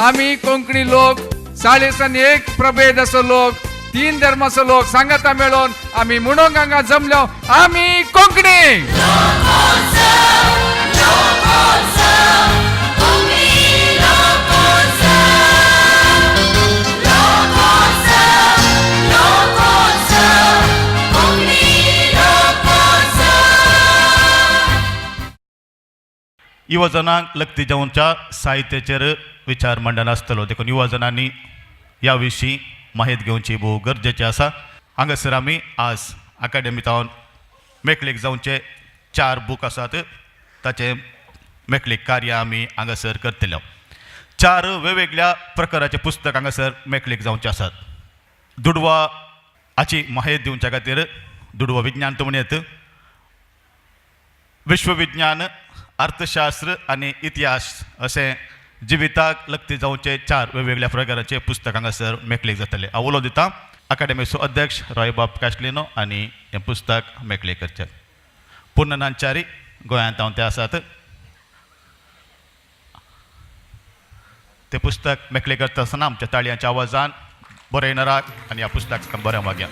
आमी कोंकणी लोक 41 प्रभेद असो लोक, 3 धर्माचो लोक सांगाता मेळोन आमी म्हणूंक हांगा जमलो. आमी कोंकणी. युवजनांक लक्ती जावच्या साहित्याचेर विचार मांडन आसतलो, देखून युवजनांनी ह्या विशीं माहिती घेवची भोव गरजेचें आसा. हांगासर आमी आज अकाडेमींत मेकळीक जावचे 4 बूक आसात, ताचें मेकळीक कार्य आमी हांगासर करतले. 4 वेगवेगळ्या प्रकाराचे पुस्तक हांगासर मेकळीक जावचे आसात. दुडवा हाची माहिती दिवच्या खातीर दुडवा विज्ञान तूं म्हणयत, विश्वविज्ञान, अर्थशास्त्र आनी इतिहास अशें जिविताक लक्ती जावचे 4 वेगवेगळ्या प्रकाराचे पुस्तक हांगासर मेकळीक जातले. हांव उलो दिता अकाडेमीचो अध्यक्ष रॉयबाब काशलिनो आनी हें पुस्तक मेकळी करचें पूर्णनांचारी गोंयांत हांव ते आसात. तें पुस्तक मेकळी करता आसतना आमच्या ताळयांच्या आवाजान बरयणाराक आनी ह्या पुस्तकाक बरें मागया.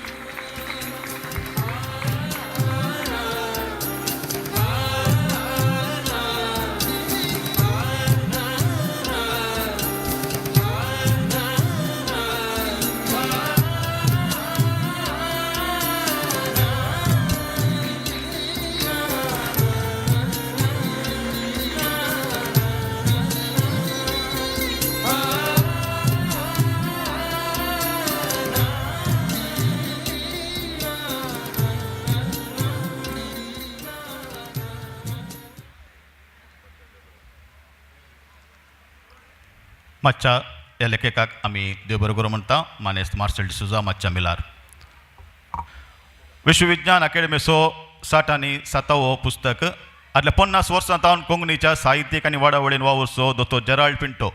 मातशा ह्या लेखकाक आमी देव बरो करूं म्हणटा. मानेस्त मार्सेल डिसोजा मातशा मिलार. विश्वविज्ञान अकॅडमीचो 67वो पुस्तक. आदल्या 50 वर्सां तावन कोंकणीच्या साहित्यीक आनी वाडावळीन वावुरचो दोतोर जेराल्ड पिंटो,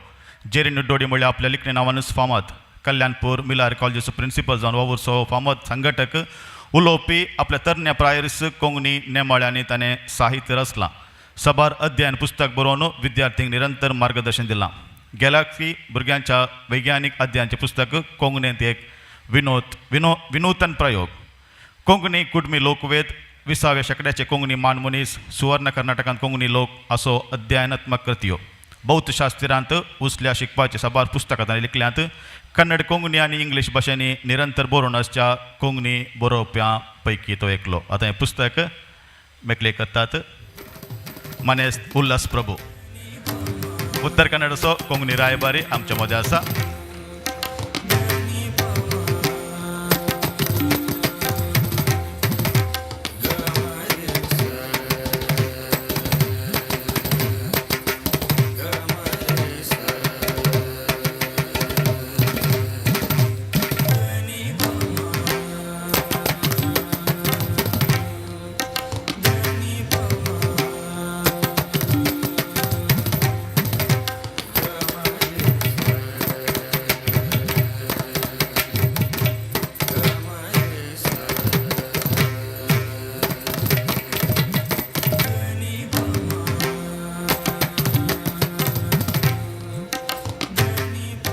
जेरी निड्डोडी म्हळ्यार आपल्या लिखणे नांवानूच फामाद, कल्याणपूर मिलार कॉलेजीचो प्रिंसिपल जावन वावुरचो फामाद संघटक, उलोवपी, आपल्या तरण्या प्रायरीस कोंकणी नेमाळ्यांनी ताणें साहित्य रचलां. साबार अध्ययन पुस्तक बरोवन विद्यार्थ्यांक निरंतर मार्गदर्शन दिलां. गॅलक्सी भुरग्यांच्या वैज्ञानीक अध्ययनाचें पुस्तक कोंकणींत एक विनोद विनो विनूतन प्रयोग. कोंकणी कुटुंबी लोकवेद, 20व्या शेंकड्याचे कोंकणी मानमनीस, सुवर्ण कर्नाटकांत कोंकणी लोक असो अध्ययनात्मक कृतयो. बौद्धशास्त्रांत उसल्या शिकपाचे साबार पुस्तकां ताणें लिखल्यांत. कन्नड, कोंकणी आनी इंग्लीश भाशेंनी निरंतर बरोवन आसच्या कोंकणी बरोवप्यां पैकी तो एकलो. आतां हें पुस्तक मेकळे करतात मानेस्त उल्हास प्रभू, उत्तर कन्नडचो कोंकणी रायबारी आमच्या मदें आसा.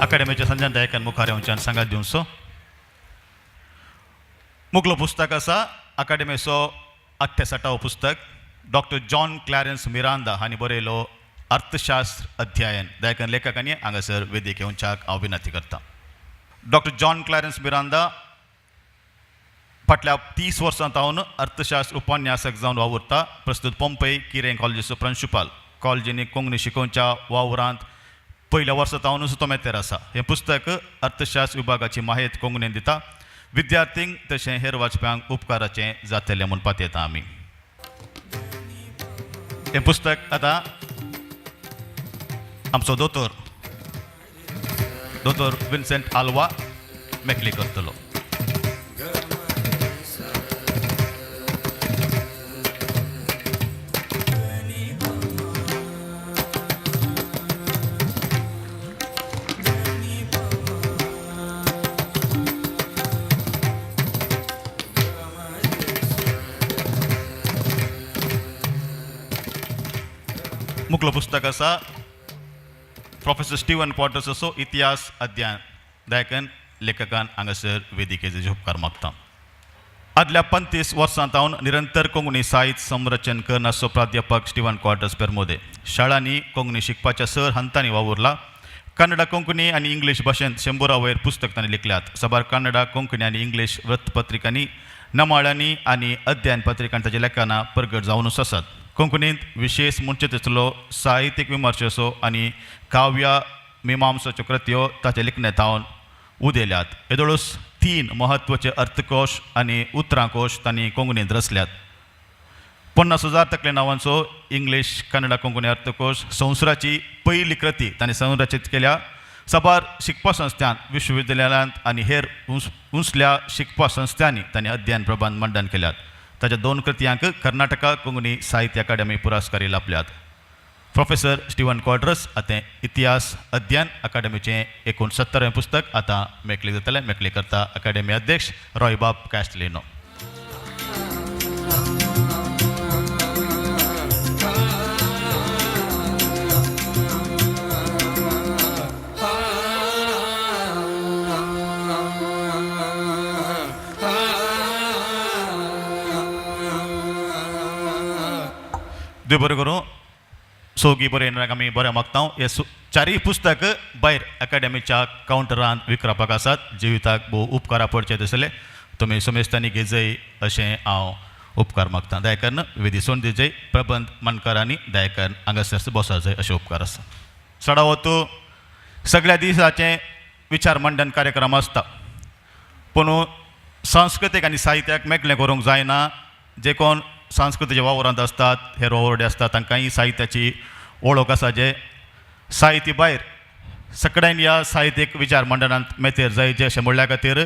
अकाडेमीच्या संजन दायकान मुखार येवच्यान सांगात दिवचो. मुगलो पुस्तक आसा अकाडेमीचो 68वो पुस्तक, डॉक्टर जॉन क्लॅरन्स मिरांदा हांणी बरयलो अर्थशास्त्र अध्ययन. दायकन लेखकांनी हांगासर वेदीक येवच्याक हांव विनंती करता. डॉक्टर जॉन क्लॅरन्स मिरांदा फाटल्या 30 वर्सां तावन अर्थशास्त्र उपन्यासक जावन वावुरता. प्रस्तुत पोंपई किरें कॉलेजीचो प्रिंसिपाल. कॉलेजींनी कोंकणी शिकोवच्या वावरांत पयल्या वर्सा तावनूच तो मेतेर आसा. हें पुस्तक अर्थशास्त्र विभागाची माहिती कोंकणीन दिता. विद्यार्थींक तशें हेर वाचप्यांक उपकाराचें जातलें म्हूण पातयेता आमी. हें पुस्तक आतां आमचो दोतोर दोतोर विन्सेंट आल्वा मेकळी करतलो. मुकलो पुस्तक आसा प्रोफेसर स्टीवन क्वाड्रस असो इतिहास अध्ययन दायकन लेखकान हांगासर वेदिकेचे उपकार मागता. आदल्या 35 वर्सां तावन निरंतर कोंकणी साहित्य संरचन करन आसचो प्राध्यापक स्टीवन क्वाड्रस पेरमोदे शाळांनी कोंकणी शिकपाच्या सर हंतांनी वावुरला. कन्नडा, कोंकणी आनी इंग्लीश भाशेंत 100 वयर पुस्तक तांणी लिखल्यात. साबार कन्नडा, कोंकणी आनी इंग्लीश वृत्तपत्रिकांनी, नमाळ्यांनी आनी अध्ययन पत्रिकांनी ताचे लेखनां परगट जावनूच आसात. कोंकणींत विशेश म्हणचे तसलो साहित्यीक विमर्शाचो आनी काव्या मिमांसाच्यो कृत्यो ताच्या लिखण्यातावन उदेल्यात. येदोळूच 3 म्हत्वाचे अर्थकोश आनी उतरांकोश तांणी कोंकणींत रचल्यात. 50,000 तकले नांवांचो इंग्लीश कन्नडा कोंकणी अर्थकोश संवसाराची पयली कृती तांणी संरचीत केल्या. साबार शिकपा संस्थांत, विश्वविद्यालयांत आनी हेर उंचल्या शिकपा संस्थांनी तांणी अध्ययन प्रबंध मंडन केल्यात. ताच्या 2 कृत्यांक कर्नाटका कोंकणी साहित्य अकादमी पुरस्कार लाभल्यात. प्रोफेसर स्टीवन क्वाड्रस आतां इतिहास अध्ययन अकादमीचें 69वें पुस्तक आतां मेकळी जातलें. मेकळी करता अकादमी अध्यक्ष रॉयबाब कॅस्टलिनो. देव बरें करूं. सोगी बरें येणाऱ्यांक आमी बरें मागता. हे चारूय पुस्तक भायर अकादमीच्या कावंटरांत विकरापाक आसात. जिविताक भोव उपकारा पडचे तसले तुमी समेस्तांनी घेजय अशें हांव उपकार मागता. दयाकਰਨ विधी सोन दिजय प्रबंध मानकारांनी दयाकਰਨ हांगासर बसा जाय अशें उपकार आसा. चडावत सगळ्या दिसाचें विचार मंडन कार्यक्रम आसता, पूण सांस्कृतीक आनी साहित्याक मेकळें करूंक जायना. जे कोण सांस्कृतीच्या वावरांत आसतात, हेर वावुरडे आसतात, तांकांय साहित्याची वळख आसा. जे साहित्य भायर सगळ्यांनी ह्या साहित्यीक विचार मंडळांत मेतेर जाय जे अशें म्हणल्या खातीर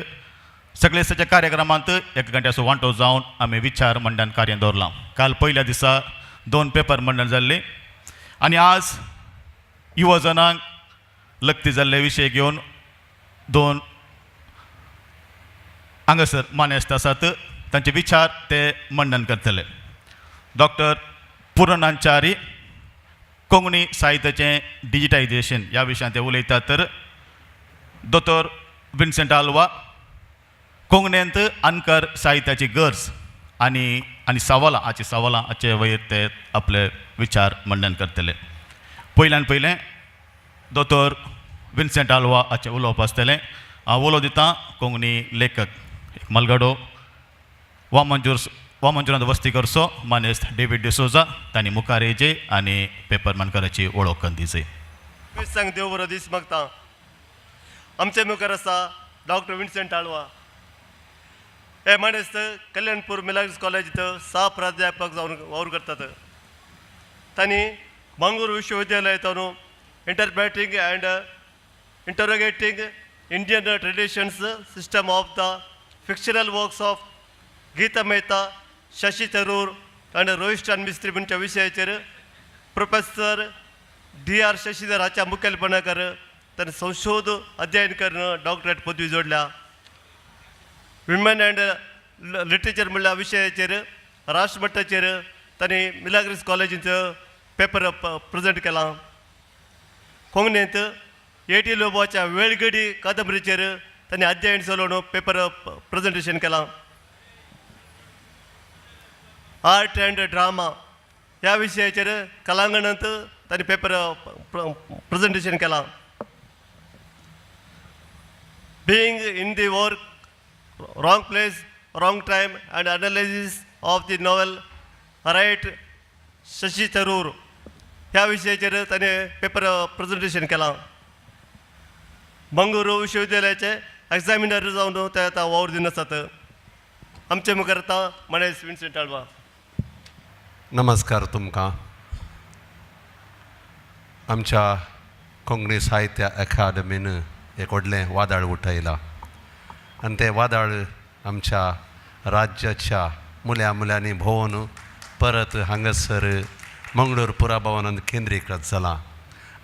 सगळे दिसाच्या कार्यक्रमांत एक घंट्याचो वांटो जावन आमी विचार मंडन कार्य दवरलां. काल पयल्या दिसा 2 पेपर मंडन जाल्ली आनी आज युवजनांक लग्ती जाल्ले विशय घेवन 2 हांगासर मानेस्त आसात, तांचे विचार ते मंडन करतले. डॉक्टर पूर्णाचारी कोंकणी साहित्याचें डिजिटायजेशन ह्या विशयांत ते उलयतात, तर दोतोर विन्सेंट आल्वा कोंकणींत अणकार साहित्याची गरज आनी आनी सवालां हाची सवालां हाचे वयर ते आपले विचार मंडन करतले. पयल्यान पयलें दोतोर विन्सेंट आल्वा हाचें उलोवप आसतलें. हांव उलो दितां कोंकणी लेखक एक मलगडो वामंजूरांत वस्ती करचो मानेस्त डेवीड डिसोजा तांणी मुखार येयचे आनी पेपर मानकाराची वळख करून दिवची. सांग देव बरो दीस मागता. आमचे मुखार आसा डॉक्टर विन्सेंट आळवा. हे माणेस्त कल्याणपूर मिलाग्रीस कॉलेजीत 6 प्राध्यापक जावन वावर करतात. तांणी Mangalore विश्वविद्यालयांतून interpreting and interrogating Indian traditions system of the fictional works of Geeta Mehta, Shashi Tharoor and Rohiston Mistry म्हणच्या विशयाचेर प्रोफेसर डी आर शशीधर हाच्या मुखेलपणाकर ताणें संशोध अध्ययन करून डॉक्टरेट पदवी जोडल्या. विमेन अँड लिटरेचर म्हणल्या विशयाचेर राष्ट्रमट्टाचेर तांणी मिलाग्रीस कॉलेजींत पेपर प्रेजेंट केला. कोंकणींत ए टी लोबोच्या वेळगडी कादंबरीचेर तांणी अध्ययन चलोवन पेपर प्रेजेंटेशन केलां. आर्ट अँड ड्रामा ह्या विशयाचेर कलांगणांत तांणी पेपर प्रेजेंटेशन केलां. Being in the work wrong place wrong time and analysis of the novel right Shashi Tharoor ह्या विशयाचेर ताणें पेपर प्रेजेंटेशन केलां. मंगळूर विश्वविद्यालयाचे एग्जामिनर जावन ते आतां वावर दिवन आसात. आमचे मुखार आतां मणेस विन्सेंट आळवा. नमस्कार तुमकां. आमच्या कोंकणी साहित्य अकादमीन एक व्हडलें वादळ उठयलां आनी तें वादळ आमच्या राज्याच्या मुल्या मुल्यांनी भोंवन परत हांगासर मंगळूर पुराभवनांत केंद्रीकृत जालां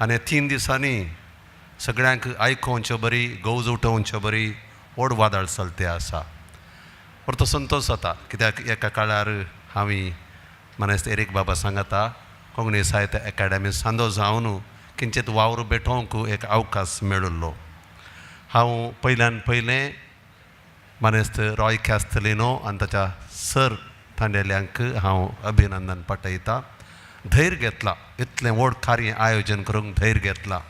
आनी 3 दिसांनी सगळ्यांक आयकोवच्यो बरी गौज उठोवच्यो बरी व्हड वादळ चलते आसा. परतो संतोश जाता कित्याक एका काळार हांवें मानेस्त एरीक बाबा सांगता कोंकणी साहित्य एकाडेमी सांदो जावन किंचित वावर भेटोवंक एक अवकाश मेळिल्लो. हांव पयल्यान पयलें मानेस्त रॉय कॅस्तलिनो आनी ताच्या सर तांडेल्यांक हांव अभिनंदन पाठयता. धैर्य घेतला, इतलें व्हड कार्य आयोजन करूंक धैर्य घेतला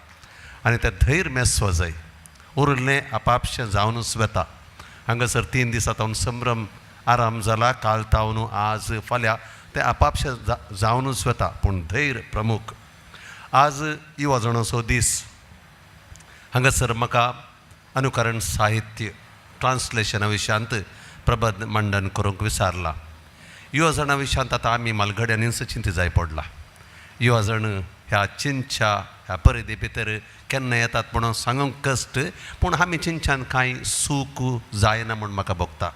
आनी तें धैर्य मेस्व जाय, उरिल्लें आपापशें जावनूच वता. हांगासर 3 दिसां तावन संभ्रम आराम जाला, काल तावन आज फाल्यां तें आपापशें जावनूच वता, पूण धैर्य प्रमुख. आज युवाजणाचो दीस, हांगासर म्हाका अनुकरण साहित्य ट्रान्सलेशना विशयांत प्रबंध मंडन करूंक विचारलां. युवजणा विशयांत आतां आमी मालघड्यांनीच चिंती जाय पडला. युवजण ह्या चिंतच्या ह्या परिधी भितर केन्ना येतात म्हणून सांगूंक कश्ट, पूण आमी चिंतच्यान कांय सूख जायना म्हूण म्हाका भोगता.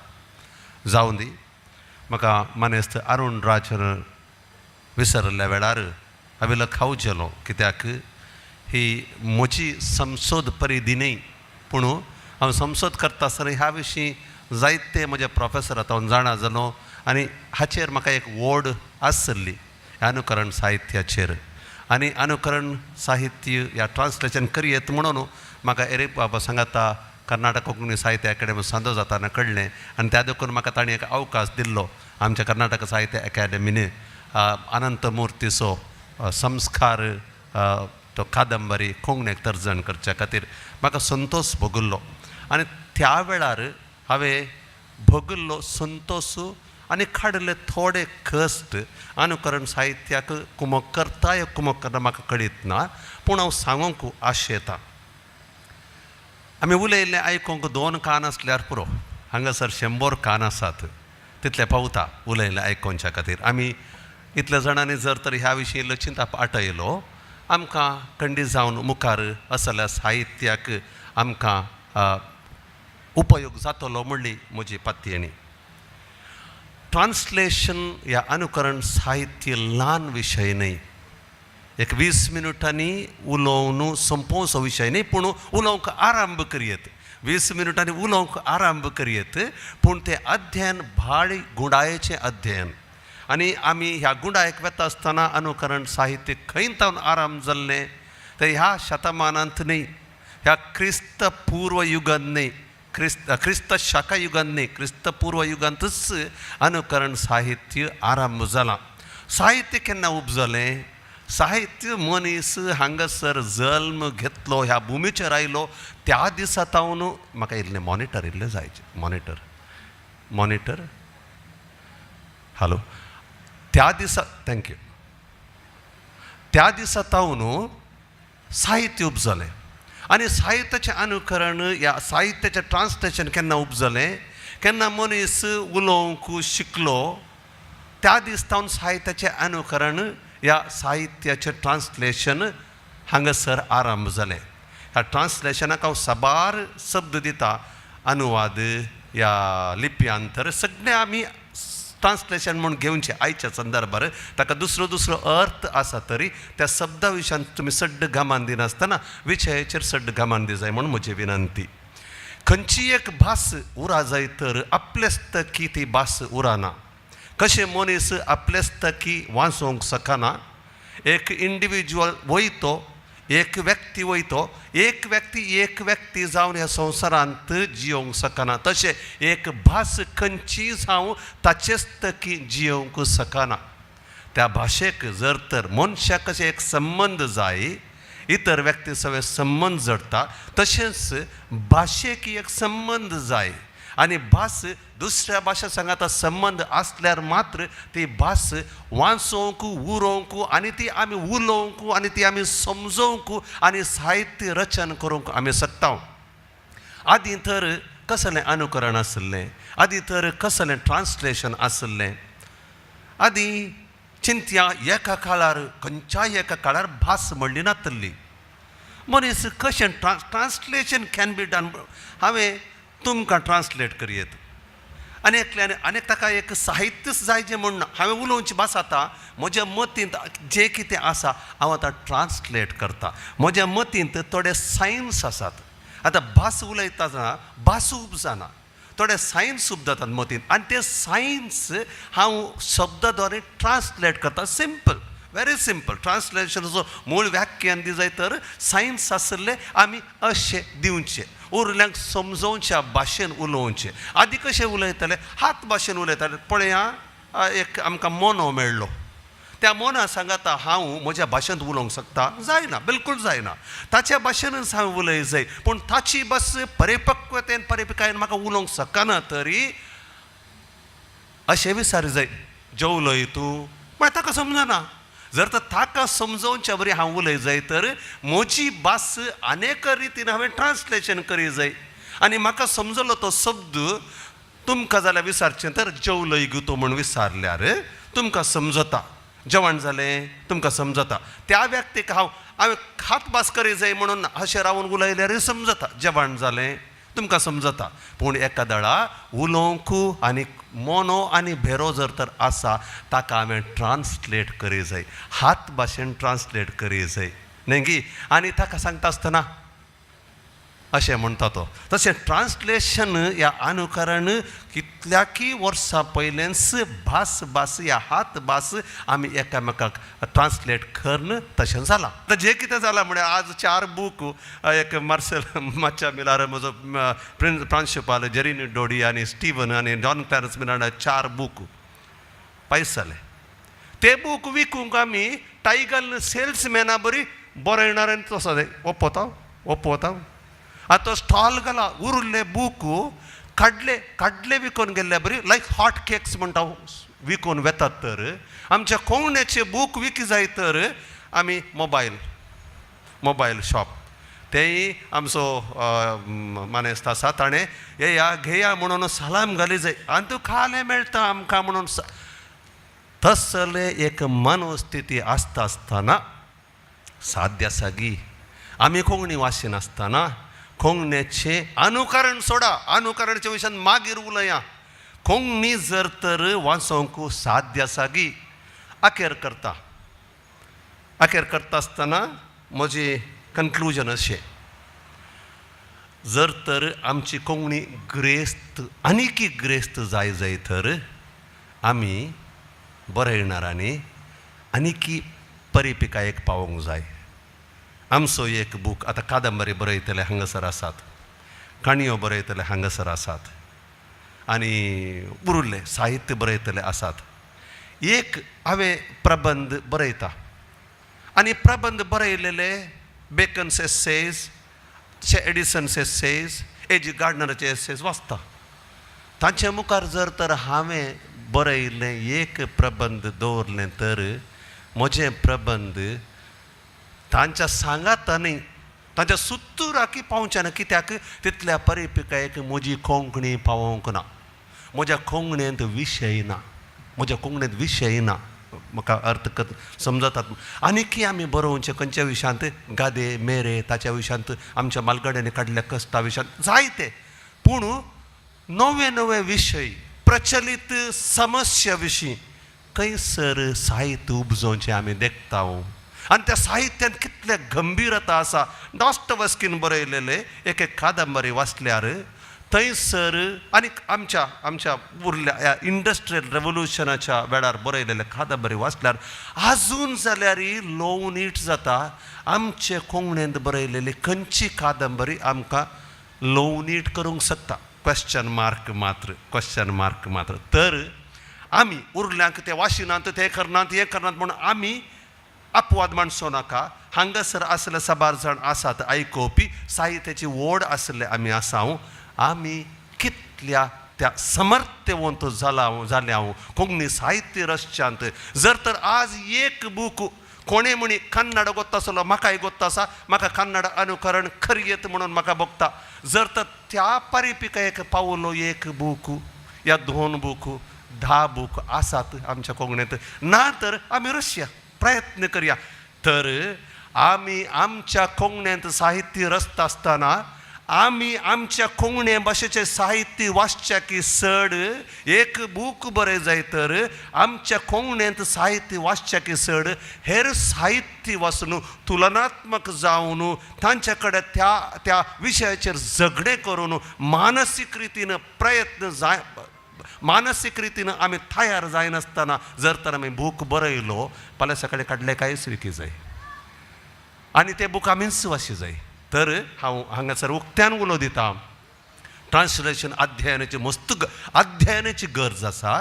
जावं दी, म्हाका मानेस्त अरुण राज विसरिल्ल्या वेळार हांवें लखाव जेलो, कित्याक ही म्हजी संसोद परिधी न्हय, पूण हांव संसोद करता आसतना ह्या विशीं जायते म्हजे प्रोफेसर आतां हांव जाणा जालो आनी हाचेर म्हाका एक ओड आसली अनुकरण साहित्याचेर. आनी अनुकरण साहित्य ह्या ट्रान्सलेशन करयेत म्हणून म्हाका एरीक बाबा सांगाता कर्नाटक कोंकणी साहित्य अकादेमी सांदो जाताना कळ्ळें आनी त्या देखून म्हाका ताणें एक अवकाश दिल्लो आमच्या कर्नाटक साहित्य अकादेमीन अनंतमुर्तीचो संस्कार तो कादंबरी कोंकणीक तर्जण करच्या खातीर म्हाका संतोश भोगिल्लो. आनी त्या वेळार हांवें भोगिल्लो संतोश आनी काडिल्ले थोडे कश्ट अनुकरण साहित्याक कुमक करता या कुमक करना म्हाका कळीत ना, पूण हांव सांगूंक आशेतां. आमी उलयल्लें आयकूंक 2 कान आसल्यार पुरो, हांगासर 100 कान आसात तितले पावता उलयल्लें आयकोवच्या खातीर. आमी इतल्या जाणांनी जर तर ह्या विशीं इल्लो चिंतप आटयलो आमकां खंडीत जावन मुखार असल्या साहित्याक आमकां उपयोग जातलो म्हणली म्हजी पातयेणी. ट्रान्सलेशन ह्या अनुकरण साहित्य ल्हान विशय न्हय, एक 20 मिनुटांनी उलोवन सोंपोवचो विशय न्हय, पूण उलोवंक आरंभ करयेत. 20 मिनुटांनी उलोवंक आरंभ करयेत, पूण तें अध्ययन भाळ गुंडायेचें अध्ययन. आनी आमी ह्या गुंडायेक वता आसतना अनुकरण साहित्य खंय तावन आरंभ जाल्लें तें ह्या शतमानांत न्हय, ह्या क्रिस्त पूर्व युगांत न्हय, क्रिस्त शाखा युगांत न्हय, क्रिस्त पूर्व युगांतूच अनुकरण साहित्य आरंभ जालां. साहित्य केन्ना उपजलें? साहित्य मनीस हांगासर जल्म घेतलो, ह्या भुमीचेर आयलो त्या दिसा तावन म्हाका इल्लें मॉनिटर इल्लें जायचें, मॉनिटर मॉनिटर हॅलो, त्या दिसा thank you, त्या दिसा तावन साहित्य उपजलें. आनी साहित्याचें अनुकरण ह्या साहित्याचें ट्रान्सलेशन केन्ना उपजलें? केन्ना मनीस उलोवंक शिकलो त्या दीस तावन साहित्याचें अनुकरण ह्या साहित्याचें ट्रान्सलेशन हांगासर आरंभ जालें. ह्या ट्रान्सलेशनाक हांव साबार शब्द दिता, अनुवाद या लिप्यांतर सगळें आमी ट्रान्सलेशन म्हूण घेवचें आयच्या संदर्भार, ताका दुसरो दुसरो अर्थ आसा तरी त्या शब्दा विशयान तुमी सड्ड गमान दिनासतना विशयाचेर सड्ड गमान दी जाय म्हूण म्हजी विनंती. खंयची एक भास उरा जाय तर आपलेच तकी ती भास उराना. कशें मनीस आपलेच तकी वाचोवंक शकना, एक इंडिविज्युअल वयतो, एक व्यक्ती वयतो, एक व्यक्ती एक व्यक्ती जावन ह्या संवसारांत जियोवंक शकना, तशें एक भास खंयची जावं ताचेच तकी जियोवंक शकना. त्या भाशेक जर तर मनशाक कशें एक संबंद जाय, इतर व्यक्ती सगळे संबंद जडटा, तशेंच भाशेक एक संबंद जाय आनी भास दुसऱ्या भाशा सांगाता संबंद आसल्यार मात्र ती भास वाचोवंक उरोवंक आनी ती आमी उलोवंक आनी ती आमी समजोवंक आनी साहित्य रचन करूंक आमी शकता. आदीं तर कसलें अनुकरण आशिल्लें, आदीं तर कसलें ट्रान्सलेशन आशिल्लें? आदीं चिंतया एका काळार खंयच्याय एका काळार भास म्हणली नातल्ली मनीस कशें ट्रान्सलेशन can be done. हांवें तुमकां ट्रान्सलेट करयेत आनी एकल्यान आनी ताका एक साहित्यच जाय जें म्हूण ना. हांवें उलोवची भास आतां म्हज्या मतींत जें कितें आसा हांव आतां ट्रान्सलेट करता. म्हज्या मतींत थोडे सायन्स आसात. आतां भास उलयता आसतना भास उपजना, थोडे सायन्स उपजातात मतींत आनी ते सायन्स हांव शब्दा द्वारे ट्रान्सलेट करता. Simple very simple. ट्रान्सलेशनाचो मूळ व्याख्यान दी जाय तर सायन्स आसले आमी अशें दिवचें, उरल्यांक समजोवच्या भाशेन उलोवचें. आदी कशें उलयताले, हात भाशेन उलयताले. पळया एक आमकां मोनो मेळ्ळो, त्या मोना सांगाता हांव म्हज्या भाशेंत उलोवंक शकता? जायना, बिलकूल जायना. ताच्या भाशेनूच हांव उलय जाय, पूण ताची भास परिपक्वतेन परिपिकायेन म्हाका उलोवंक शकना तरी अशें विचार जाय, जेवलोय तूं म्हळ्यार ताका समजना. जर तर ताका समजोवच्या बरी हांव उलय जाय तर म्हजी भास अनेक रितीन हांवें ट्रान्सलेशन करी जाय. आनी म्हाका समजलो तो शब्द तुमकां जाल्यार विचारचें तर जेवलय गो तूं म्हूण विचारल्यार तुमकां समजता, जेवण जालें तुमकां समजता. त्या व्यक्तीक हांवें खात भास करी जाय म्हणून अशें रावन उलयल्यारूय समजता, जेवण जालें तुमकां समजता. पूण एका दळा उलोवंक आनी मोनो आनी भेरो जर तर आसा ताका हांवें ट्रान्सलेट करी जाय, हात भाशेन ट्रान्सलेट करी जाय न्ही गी. आनी ताका सांगता आसतना अशें म्हणटा तो. तशें ट्रान्सलेशन ह्या अनुकरण कितल्याकी वर्सां पयलेंच भास भास ह्या हात भास आमी एकामेकाक ट्रान्सलेट करून तशें जालां. आतां जें कितें जालां म्हळ्यार आज 4 बूक, एक मार्सेल माच्या मिलार म्हजो प्रांशुपाल जेरीन डोडी आनी स्टिवन आनी जॉन क्लॅरन्स मिलार 4 बूक पयस जाले. ते बूक विकूंक आमी टायगल सेल्समॅना बरी बरो येणार आनी तसो ओपता ओपता. आतां स्टॉल घाला, उरिल्ले बूक काडले काडले विकून गेल्ले बरी लायक हॉट केक्स म्हणटा विकून वेतात. तर आमच्या कोंकण्याचे बूक विकी जाय तर आमी मोबायल मोबायल शॉप तेंय आमचो मानेस्त आसा ताणें येया घेया म्हणून सलाम घाली जाय आनी तूं खालें मेळटा आमकां म्हणून. तसले एक मनोस्थिती आसता आसतना साध्य आसा गी आमी कोंकणी वाचिनासतना कोंकण्याचें अनुकरण सोडा, अनुकरणाच्या विशयान मागीर उलया. कोंकणी जर तर वाचोवंक साध्य आसा गी. अखेर करता, अखेर करता आसतना म्हजें कन्क्लुजन अशें, जर तर आमची कोंकणी ग्रेस्त आनीकी ग्रेस्त जाय जाय तर आमी बरयणारांनी आनीकी परिपिकायेक पावोवंक जाय. आमचो एक बूक आतां कादंबरी बरयतले हांगासर आसात, काणयो बरयतले हांगासर आसात आनी उरिल्ले साहित्य बरयतले आसात. एक हांवें प्रबंध बरयता आनी प्रबंध बरयलेले बेकन्स एसेज, एडिसन्स एसेज, एजी गार्डनराचे एसेज वाचता. तांचे मुखार जर तर हांवें बरयल्लें एक प्रबंध दवरलें तर म्हजें प्रबंध तांच्या सांगात न्ही, तांच्या सुत्तुराकी पावचें ना. कित्याक तितल्या परिपिकायेक म्हजी कोंकणी पावोवंक ना, म्हज्या कोंकणींत विशय ना, म्हज्या कोंकणींत विशय ना. म्हाका अर्थ समजतात. आनीकी आमी बरोवचें खंयच्या विशयांत, गादे मेरे ताच्या विशयांत, आमच्या मालगड्यांनी काडल्या कश्टा विशयांत जायते, पूण नवे नवे विशय प्रचलीत समस्या विशीं खंयसर साहित्य उपजोवचें आमी देखता. आनी त्या साहित्यांत कितलें गंभीरता आसा. डॉस्टवस्कीन बरयलेले एक एक कादंबरी वाचल्यार थंयसर आनी आमच्या आमच्या उरल्या ह्या इंडस्ट्रियल रेवोल्युशनाच्या वेळार बरयलेले कादंबरी वाचल्यार आजून जाल्यार लोव नीट जाता. आमचे कोंकणींत बरयलेली खंयची कादंबरी आमकां लोव नीट करूंक शकता? क्वेश्चन मार्क मात्र, क्वेश्चन मार्क मात्र. तर आमी उरल्यांक ते वाशिनात, ते करनात, हें करनात म्हणून आमी अपवाद मानचो नाका. हांगासर आसले साबार जाण आसात आयकोवपी, साहित्याची ओड आसले आमी आसा. आमी कितल्या त्या समर्थवंत जाला जाल्या कोंकणी साहित्य रसच्यांत. जर तर आज एक बूक कोणे म्हणी कन्नड गोत्ता आसलो म्हाकाय गोत्ता आसा, म्हाका कन्नड अनुकरण करयेत म्हणून म्हाका भोगता. जर तर त्या परिपिकायेक पावलो एक बूक या 2 बूक 10 बूक आसात आमच्या कोंकणींत, ना तर आमी रसया, प्रयत्न करया. तर आमी आमच्या कोंकणींत साहित्य रचता आसतना आमी आमच्या कोंकणी भाशेचें साहित्य वाचच्या की चड एक बूक बरें जाय तर आमच्या कोंकणींत साहित्य वाचच्या की चड हेर साहित्य वाचून तुलनात्मक जावन तांचे कडेन त्या त्या विशयाचेर झगडें करून मानसीक रितीन प्रयत्न जाय मानसीक रितीन आमी तयार जायनासतना जर तर आमी बूक बरयलो फाल्यां सकाळीं काडले कांयच विकी जाय आनी ते बूक आमीच वाशी जाय. तर हांव हांगासर उक्त्यान उलो दिता, ट्रान्सलेशन अध्ययनाची मस्त अध्ययनाची गरज आसा,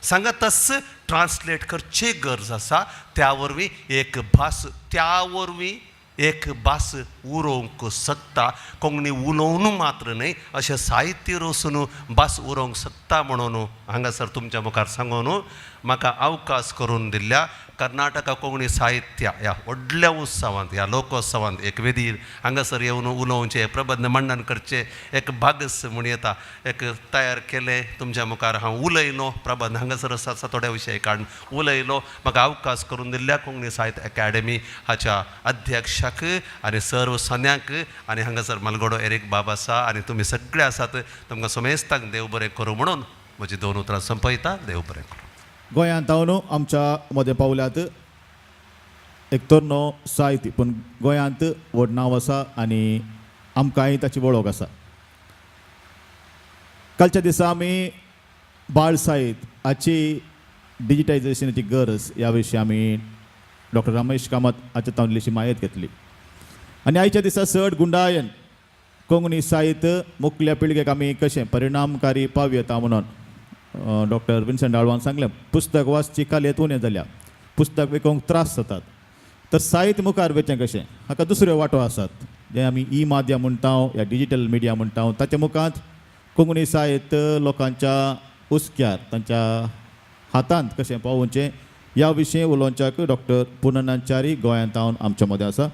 सांगातच ट्रान्सलेट करची गरज आसा. त्या वरवीं एक भास, त्या वरवीं एक भास उरोवंक शकता. कोंकणी उलोवन मात्र न्हय, अशें साहित्य रचून भास उरोवंक शकता म्हणून हांगासर तुमच्या मुखार सांगून म्हाका अवकाश करून दिल्ल्या कर्नाटका कोंकणी साहित्य ह्या व्हडल्या उत्सवांत, ह्या लोकोत्सवांत एक वेदीर हांगासर येवन उलोवचें, प्रबंध मंडन करचें एक भागस म्हूण येता एक तयार केलें. तुमच्या मुखार हांव उलयलो, प्रबंध हांगासर आसा थोड्या विशय काडून उलयलो. म्हाका अवकाश करून दिल्ल्या कोंकणी साहित्य अकादेमी हाच्या अध्यक्षाक आनी सर्व सन्यांक आनी हांगासर मालगडो एरीक बाब आसा आनी तुमी सगळे आसात, तुमकां समेस्तांक देव बरें करूं म्हणून म्हजी दोन उतरां संपयता. देव बरें करूं. गोंयांत हांव आमच्या मदें पावल्यात एक तरनो साहित्य, पूण गोंयांत व्हड नांव आसा आनी आमकांय ताची वळख आसा. कालच्या दिसा आमी बाळ साहित्य हाची डिजिटायजेशनाची गरज ह्या विशीं आमी डॉक्टर रमेश कामत हाच्या तावन इल्लीशी म्हायत घेतली आनी आयच्या दिसा चड गुंडायन कोंकणी साहित्य मुखल्या पिळगेक आमी कशें परिणामकारी पावयता म्हणून डॉक्टर विन्संट आळवान सांगलें, पुस्तक वाचची कालयत उणें जाल्या, पुस्तक विकोंक त्रास जातात, तर साहित्य मुखार वचचें कशें, हाका दुसऱ्यो वाटो आसात जें आमी ई माध्यम म्हणटा या डिजीटल मिडिया म्हणटा, ताच्या मुखांत कोंकणी साहित्य लोकांच्या हुस्क्यार तांच्या हातांत कशें पावोवचें ह्या विशीं उलोवच्याक डॉक्टर पुर्णनाथ च्यारी गोंयांत हांव आमच्या मदें आसा.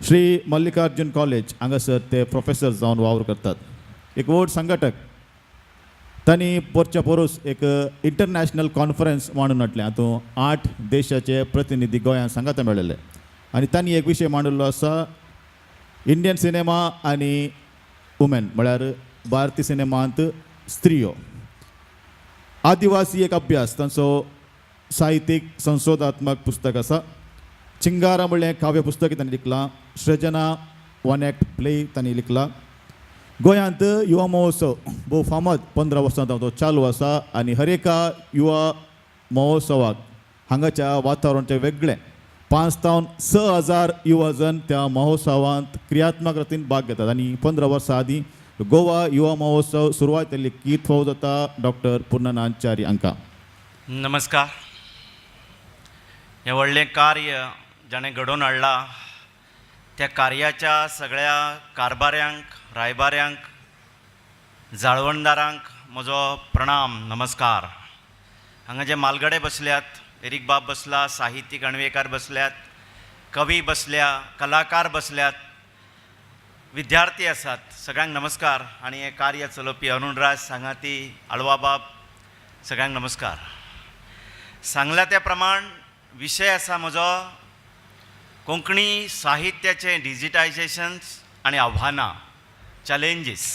श्री मल्लिकार्जून कॉलेज हांगासर ते प्रोफेसर जावन वावर करतात. एक व्हड संघटक, तांणी पोरच्या पोरूस एक इंटरनॅशनल कॉन्फरन्स मांडून हाडलें. हातूंत 8 देशाचे प्रतिनिधी गोंयांत सांगाता मेळिल्ले आनी तांणी एक विशय मांडिल्लो आसा, इंडियन सिनेमा आनी वुमेन, म्हळ्यार भारतीय सिनेमांत स्त्रियो. आदिवासी एक अभ्यास तांचो साहित्यीक संशोधात्मक पुस्तक आसा. चिंगारा म्हणलें काव्य पुस्तक तांणी लिखलां. सृजना वन एक्ट प्ले तांणी लिखला. गोंयांत युवा महोत्सव भोव फामाद 15 वर्सां तो चालू आसा आनी हर एका युवा महोत्सवाक हांगाच्या वातावरणाचें वेगळें 5 तावन 6 हजार युवा जण त्या महोत्सवांत क्रियात्मक रितीन भाग घेतात आनी 15 वर्सां आदीं गोवा युवा महोत्सव सुरवात केल्ली कीर्त फावो जाता डॉक्टर पुर्णनाथ च्यारी हांकां. नमस्कार. हें व्हडलें कार्य जाणें घडोवन हाडलां त्या कार्याच्या सगळ्या कारभाऱ्यांक, रायबाऱ्यांक, जाळवणदारांक म्हजो प्रणाम, नमस्कार. हांगा जे मालगडे बसल्यात, एरीक बाब बसला, साहित्यीक अणवेकार बसल्यात, कवी बसल्या, कलाकार बसल्यात, विद्यार्थी आसात, सगळ्यांक नमस्कार. आनी हें कार्य चलोवपी अरुणराज सांगाती, आळवा बाब, सगळ्यांक नमस्कार. सांगल्या त्या प्रमाण विशय आसा म्हजो कोंकणी साहित्याचें डिजिटायजेशन्स आनी आव्हानां, चॅलेंजीस.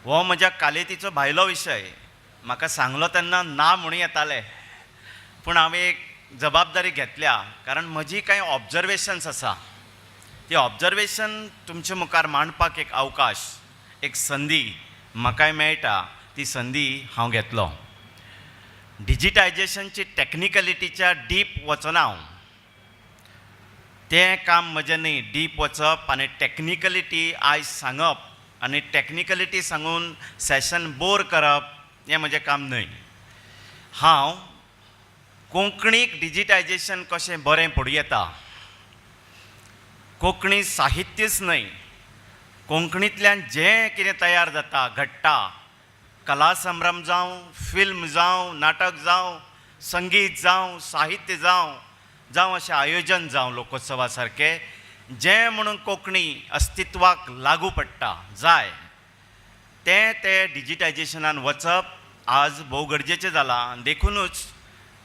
हो म्हज्या कालेतीचो भायलो विशय. म्हाका सांगलो तेन्ना ना म्हणूं येतालें, पूण हांवें एक जबाबदारी घेतल्या, कारण म्हजी कांय ऑब्जर्वेशन्स आसा, ती ऑब्जर्वेशन तुमचे मुखार मांडपाक एक अवकाश, एक संदी म्हाकाय मेळटा, ती संदी हांव घेतलो. डिजिटायजेशनची टॅक्निकलिटीच्या डीप वचना हांव, तें काम म्हजें न्ही. डीप वचप आनी टॅक्निकलिटी आयज सांगप आनी टॅक्निकलिटी सांगून सेशन बोर करप हें म्हजें काम न्हय. हांव कोंकणीक डिजिटायजेशन कशें बरें पडूं येता, कोंकणी साहित्यच न्हय, कोंकणींतल्यान जें कितें तयार जाता, घडटा, कला संभ्रम जावं, फिल्म जावं, नाटक जावं, संगीत जावं, साहित्य जावं, जावं अशें आयोजन जावं लोकोत्सवा सारकें, जें म्हणून कोंकणी अस्तित्वाक लागू पडटा जाय, तें तें डिजिटायजेशनान वचप आज भोव गरजेचें जालां. देखुनूच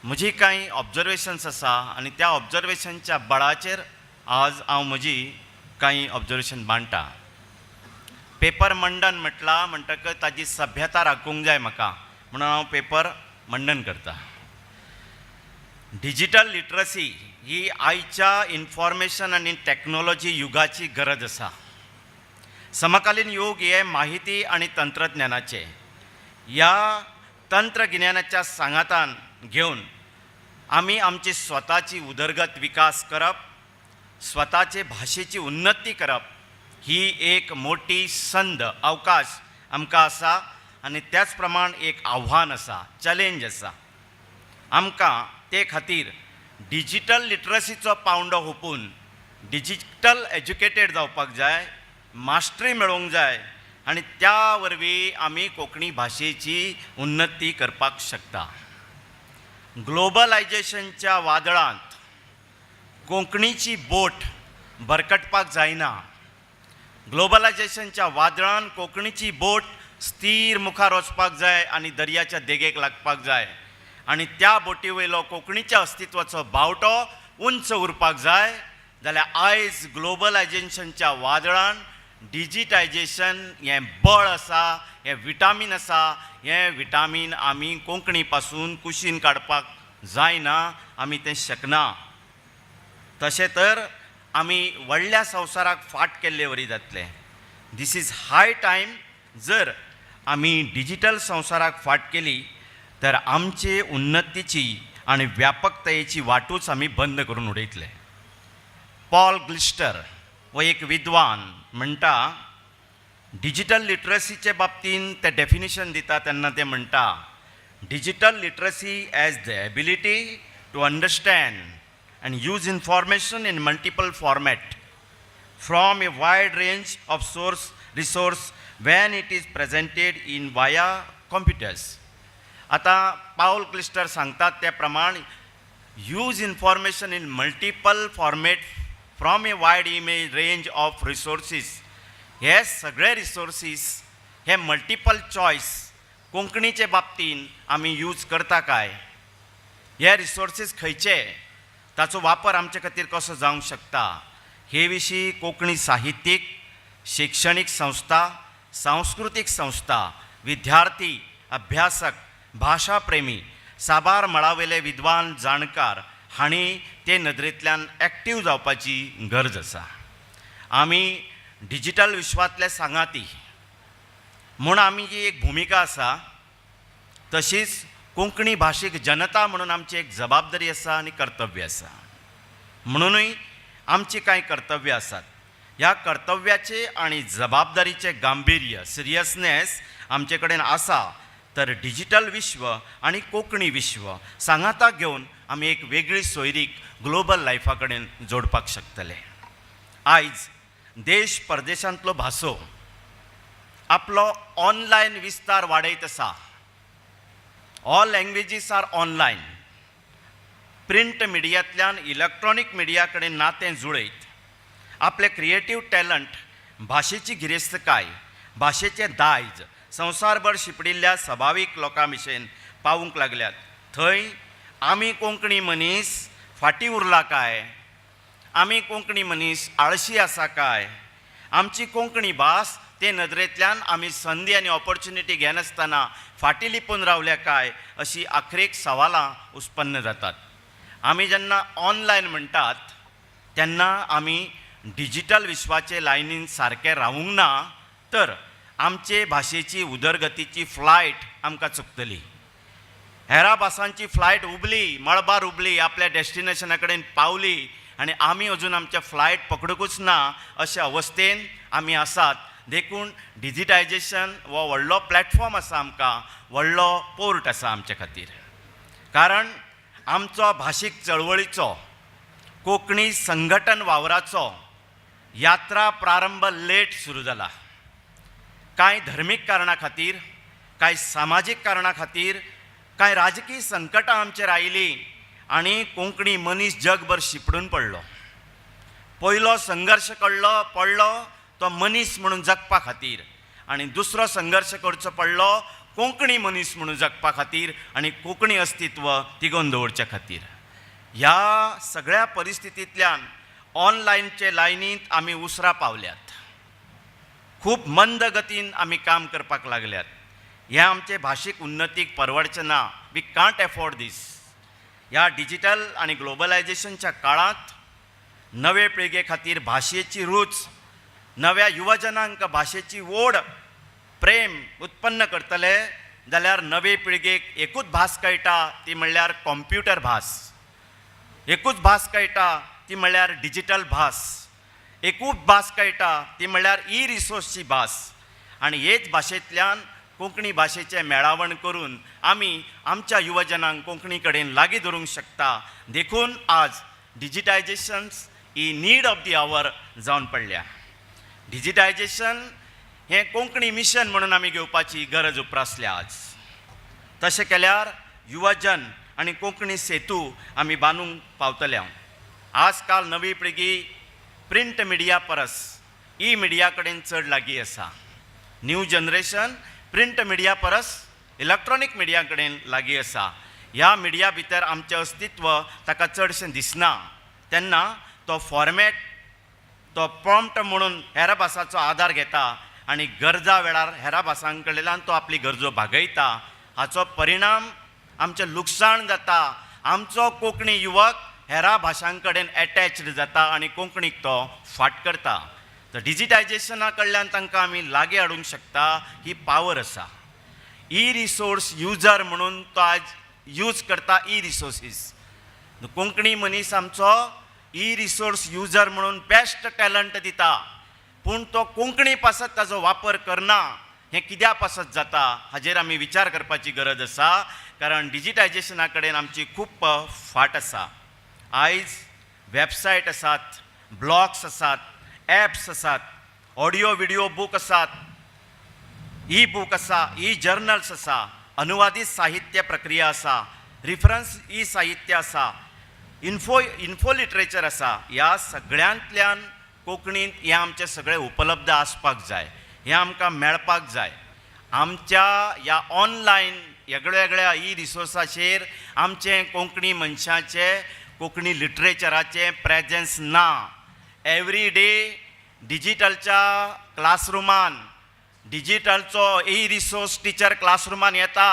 म्हजी कांय ऑब्जर्वेशन्स आसा आनी त्या ऑब्जर्वेशनच्या बळाचेर आज हांव म्हजी कांय ऑब्जर्वेशन मांडटा. पेपर मंडन म्हटलां म्हणटकच ताजी सभ्यता राखूंक जाय म्हाका, म्हणून हांव पेपर मंडन करता. डिजिटल लिटरसी ही आयच्या इन्फॉर्मेशन आनी टॅक्नोलॉजी युगाची गरज आसा. समकालीन युग हे माहिती आनी तंत्रज्ञानाचे. ह्या तंत्रगिन्यानाच्या सांगातान घेवन आमी आमची स्वताची उदरगत विकास करप, स्वताचे भाशेची उन्नती करप ही एक मोठी संद, अवकाश आमकां आसा आनी त्याच प्रमाण एक आव्हान आसा, चॅलेंज आसा आमकां. ते खातीर डिजिटल लिटरसीचो पावंडो हुपून डिजिटल एज्युकेटेड जावपाक जाय, मास्टरी मेळोवंक जाय आनी त्या वरवीं आमी कोंकणी भाशेची उन्नती करपाक शकता. ग्लोबलायजेशनच्या वादळांत कोंकणीची बोट भरकटपाक जायना. ग्लोबलायजेशनच्या वादळान कोंकणीची बोट स्थीर मुखार वचपाक जाय आनी दर्याच्या देगेक लागपाक जाय आनी त्या बोटी वयलो कोंकणीच्या अस्तित्वाचो बावटो उंच उरपाक जाय. जाल्यार आयज ग्लोबलायजेशनच्या वादळान डिजिटायजेशन हें बळ आसा, हें विटामीन आसा. हें विटामीन आमी कोंकणी पासून कुशीन काडपाक जायना, आमी तें शकना. तशें तर आमी व्हडल्या संवसाराक फाट केल्ले वरी जातले. This is high time. जर आमी डिजिटल संवसाराक फाट केली तर आमचे उन्नतीची आनी व्यापकतायेची वाटूच आमी बंद करून उडयतले. पॉल ग्लिस्टर हो एक विद्वान म्हणटा, डिजिटल लिटरसीचे बाबतींत ते डेफिनेशन दिता तेन्ना ते म्हणटा, "Digital literacy as the ability to understand and use information in multiple format from a wide range of source resource when it is presented in via computers." आतां पावल क्लिस्टर सांगतात त्या प्रमाण use information in multiple format from a wide image range of resources. हे सगळे resources, हे multiple choice कोंकणीचे बाबतीन आमी यूज करता काय? हे रिसोर्सीस खंयचे? ताचो वापर आमचे खातीर कसो जावंक शकता? हे विशीं कोंकणी साहित्यीक, शिक्षणीक संस्था, सांस्कृतीक संस्था, विद्यार्थी, अभ्यासक, भाशाप्रेमी, साबार मळावेले विद्वान, जाणकार हांणी ते नदरेंतल्यान एक्टीव जावपाची गरज आसा. आमी डिजिटल विश्वांतले सांगाती म्हूण आमी जी एक भुमिका आसा, तशीच कोंकणी भाशीक जनता म्हणून आमची एक जबाबदारी आसा आनी कर्तव्य आसा. म्हणुनूय आमची कांय कर्तव्यां आसात. ह्या कर्तव्याचे आनी जबाबदारीचें गांभिर्य, सिरियसनेस आमचे कडेन आसा तर डिजिटल विश्व आनी कोंकणी विश्व सांगाताक घेवन आमी एक वेगळी सोयरीक ग्लोबल लायफा कडेन जोडपाक शकतले. आयज देश परदेशांतलो भासो आपलो ऑनलायन विस्तार वाडयत आसा. All languages are online. Print मिडियांतल्यान इलॅक्ट्रॉनीक मिडिया कडेन नातें जुळयत आपलें क्रिएटीव टॅलंट, भाशेची गिरेस्तकाय, भाशेचें दायज संवसारभर शिंपडिल्ल्या सभावीक लोकां भशेन पावूंक लागल्यात. थंय आमी कोंकणी मनीस फाटीं उरला काय? आमी कोंकणी मनीस आळशी आसा काय? आमची कोंकणी भास ते नदरेंतल्यान आमी संदी आनी ऑपॉर्च्युनिटी घेनासतना फाटीं लिपून रावल्या काय, अशी आखरेक सवालां उत्पन्न जातात. आमी जेन्ना ऑनलायन म्हणटात तेन्ना आमी डिजिटल विश्वाचे लायनीन सारकें रावूंक ना तर आमचे भाशेची उदरगतीची फ्लायट आमकां चुकतली. हेरा भासांची फ्लायट उबली, मळबार उबली, आपल्या डेस्टिनेशना कडेन पावली आनी आमी अजून आमच्या फ्लायट पकडुकूच ना अशे अवस्थेन आमी आसात. देखून डिजिटायजेशन हो व्हडलो प्लॅटफॉर्म आसा आमकां, व्हडलो पोर्ट आसा आमचे खातीर. कारण आमचो भाशीक चळवळीचो, कोंकणी संघटन वावराचो यात्रा प्रारंभ लेट सुरू जाला. कांय धर्मीक कारणां खातीर, कांय सामाजीक कारणां खातीर, कांय राजकीय संकटां आमचेर आयलीं आनी कोंकणी मनीस जगभर शिपडून पडलो. पयलो संघर्श कडलो पडलो तो मनीस म्हणून जगपा खातीर आनी दुसरो संघर्श करचो पडलो कोंकणी मनीस म्हणून जगपा खातीर आनी कोंकणी अस्तित्व तिगोवन दवरचे खातीर. ह्या सगळ्या परिस्थितींतल्यान ऑनलायनचे लायनींत आमी उसरां पावल्यात. खूब मंद गतीन आमी काम करपाक लागल्यात. हें आमचे भाशीक उन्नतीक परवडचें ना. We can't afford दीस. ह्या डिजिटल आनी ग्लोबलायजेशनच्या काळांत नवे पिळगे खातीर भाशेची रूच, नव्या युवजनांक भाशेची ओड, प्रेम उत्पन्न करतले. जाल्यार नवे पिळगेक एकूच भास कळटा, ती म्हणल्यार कॉम्प्युटर भास. एकूच भास कळटा, ती म्हणल्यार डिजिटल भास. एकूच भास कळटा, ती म्हणल्यार ई रिसोर्सची भास. आनी हेच भाशेंतल्यान कोंकणी भाशेचें मेळावण करून आमी आमच्या युवजनांक कोंकणी कडेन लागीं धरूंक शकता. देखून आज डिजिटायजेशन्स ही नीड ऑफ the our जावन पडल्या. डिजिटायजेशन हें कोंकणी मिशन म्हणून आमी घेवपाची गरज उप्रासल्या आज. तशें केल्यार युवजन आनी कोंकणी सेतू आमी बांदूंक पावतले. आज काल नवी पिळगी प्रिंट मिडिया परस ई मिडिया कडेन चड लागीं आसा. न्यू जनरेशन प्रिंट मिडिया परस इलेक्ट्रॉनीक मिडिया कडेन लागीं आसा. ह्या मिडिया भितर आमचें अस्तित्व ताका चडशें दिसना. तेन्ना तो फॉर्मेट, तो प्रॉम्प्ट म्हणून हेर भासाचो आदार घेता आनी गरजा वेळार हेर भासां कडल्यान तो आपली गरजो भागयता. हाचो परिणाम आमचें लुकसाण जाता. आमचो कोंकणी युवक हेरा भाशां कडेन एटॅच्ड जाता आनी कोंकणीक तो फाट करता. तर डिजिटायजेशना कडल्यान तांकां आमी लागीं हाडूंक शकता, ही पावर आसा. ई रिसोर्स युजर म्हणून तो आज यूज करता ई रिसोर्सीस. कोंकणी मनीस आमचो ई रिसोर्स युजर म्हणून बेस्ट टॅलंट दिता, पूण तो कोंकणी पासत ताजो वापर करना. हें कित्या पासत जाता हाजेर आमी विचार करपाची गरज आसा, कारण डिजिटायजेशना कडेन आमची खूब फाट आसा. आयज वेबसायट आसात, ब्लॉग्स आसात, एप्स आसात, ऑडियो विडियो बूक आसात, ई बूक आसा, ई जर्नल्स आसा, अनुवादीत साहित्य प्रक्रिया आसा, रिफरन्स ई साहित्य आसा, इन्फो लिटरेचर आसा. ह्या सगळ्यांतल्यान कोंकणींत हें आमचें सगळें उपलब्ध आसपाक जाय, हें आमकां मेळपाक जाय. आमच्या ह्या ऑनलायन वेगळ्या वेगळ्या ई रिसोर्साचेर आमचें कोंकणी मनशाचें, कोंकणी लिटरेचराचें प्रेजन्स ना. एवरी डे डिजिटलच्या क्लासरुमान डिजिटलचो ई रिसोर्स टिचर क्लासरुमान येता,